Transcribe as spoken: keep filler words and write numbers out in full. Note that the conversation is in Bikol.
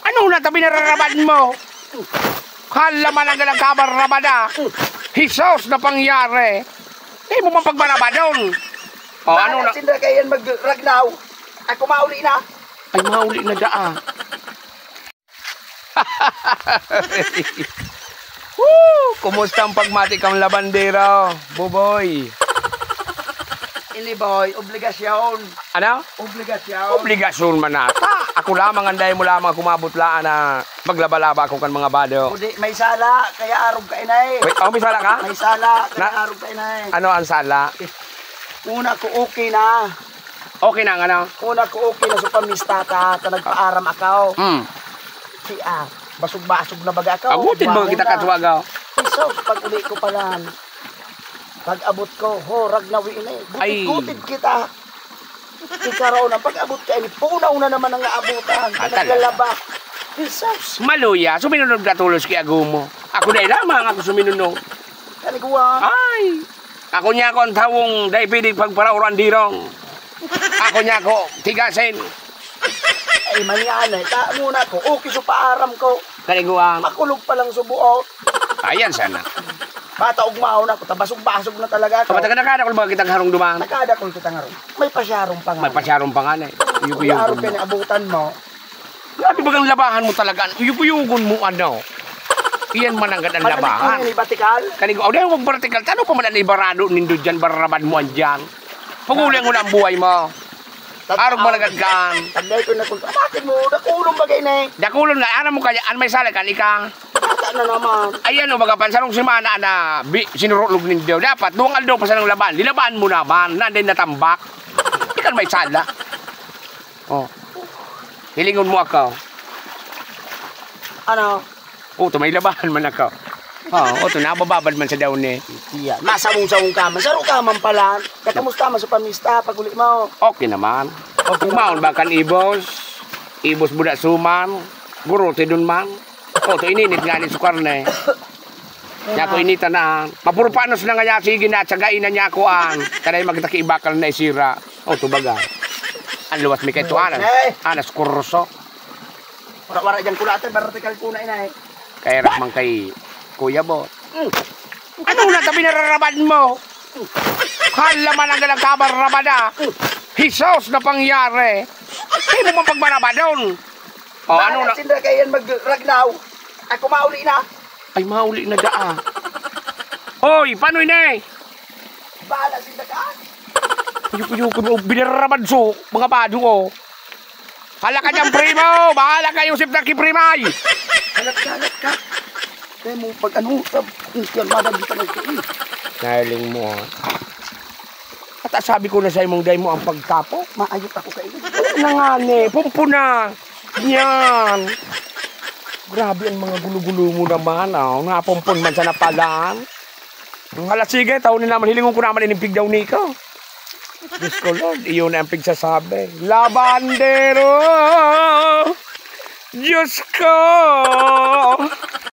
Ano na tabi nararabad mo? Hala man ang galang kabarabada. Hesus na pangyari. Di mo man pagbarabadon. O, ano na? Sinda kayan magragnaw. Ako mauli na. Ay, mauli na daa. Woo! Kumusta ang pagmati kang labandero, Buboy? Ini, boy, obligasyon. Ano? Obligasyon. Obligasyon man ata. Ako lamang, anday mo lamang kumabot laan na maglaba-laba ako kan mga bado. Kundi may sala, kaya arog ka, inay. Wait, oh, may sala ka? May sala, kaya Na- arog ka, inay. Ano ang sala? Una ko, okay na. Okay na, ano? Una ko, okay na sa pamista ta, ta nagpaaram ako. Hmm. Si, ah, basog-basog na baga ako. Abutin mo Baho kita na. Katwagaw. Iso, pag uli ko pala, pag abot ko, horag na wi ini. Ay. Gutid-gutid kita. Ikaw raw na, pag abot ka ini, punaw na naman ang aabutan. Ah, talaga? Naglalaba. Jesus. Maluya, suminunod ka tulos ki agumo. Ako na lamang ako suminunod. Kaniguan. Ay! Ako niya ako ang tawong dai pwede pagparauran dirong. Ako niya ako tigasin. Ay, mangyana, ta muna ko. Okay, so paaram ko. Kaniguan. Makulog pa lang subuot. Ayan sana. Bata ugmaon ako, tabasog-basog na talaga ako. Kapag nakadakol ba kitang harong duman? Nakadakol kitang harong. May pasyarong pa nga. May pasyarong pa nga na eh. Uyog-uyog Uyaro mo. Ka ni abutan mo. Grabe bagang labahan mo talaga. Uyog-uyogon mo, ano? Iyan man ang gandang Ano labahan. Ni batikal? Kaning, oh, dahil huwag vertical. Tano pa man ang ibarado nindo dyan, bararabad mo andyan. Paguli ang unang buhay mo. Tat- Arog ah, malagad kaan. Tagday ko na kung, bakit mo? Dakulong bagay na eh. Dakulon nga, aram mo kaya, an may sala kan ika. Bata na naman. Ayan o, baga pansarong semana na bi, sinurulog nindo. Dapat, duwang aldaw pa sanang laban. Lilaban mo naman, nanday natambak. Ikan may sala. Oh. Hilingon mo ako. Ano? Oh, to may labahan man ako. Oh, oh, to nabababad man sa daon eh. Iya, masawong-sawong ka man. Saro ka man pala. Katamusta man sa pamista pag uli mo? Okay naman. Okay Ugmaon naman. Ba kan ibos? Ibos buda suman. Guro, tidon man. Oh, to ininit nga ni sukar na eh. Nya ko inita na. Mapurupanos na nga niya, sige na, tsagai na niya ako an. Kanay magtaki ibakal na isira. O, tubaga. Ang luwas mi kay tuanan. Ay! Anas kurso. Wara-wara dyan kulatan, baratikal ko na, inay. Kaya rak man kay Kuya Bot. Mm. Ano na tabi nararabad mo? Hala man ang galang kabarabada. Jesus na pangyari. Di mo man pagbarabadon. O, ano na? Sinda kayan magragnaw. Ako mauli na. Ay, mauli na daa. Hoy, paano ini? Bahala sinda ka. Yukuyukon mo, binarabad so, mga bado, oh. Hala ka dyan, primo! Bahala ka, Yusip na kiprimay! Halat ka, halat ka. Kaya mo, pag ano, sab-, yan, madagdi ka na ito, eh. Nahiling mo, ah. At sabi ko na sa imong dai mo ang pagkapo, maayot ako kayo. Wala na nga ni, pumpuna. Yan. Grabe ang mga gulo-gulo mo naman, ah. Napumpon man sa napalaan. Ang hala, sige, taon na naman, hilingon ko naman inimpig daw ni ka. Diyos ko, Lord, iyon na ang pigsasabi. Labandero! Diyos ko!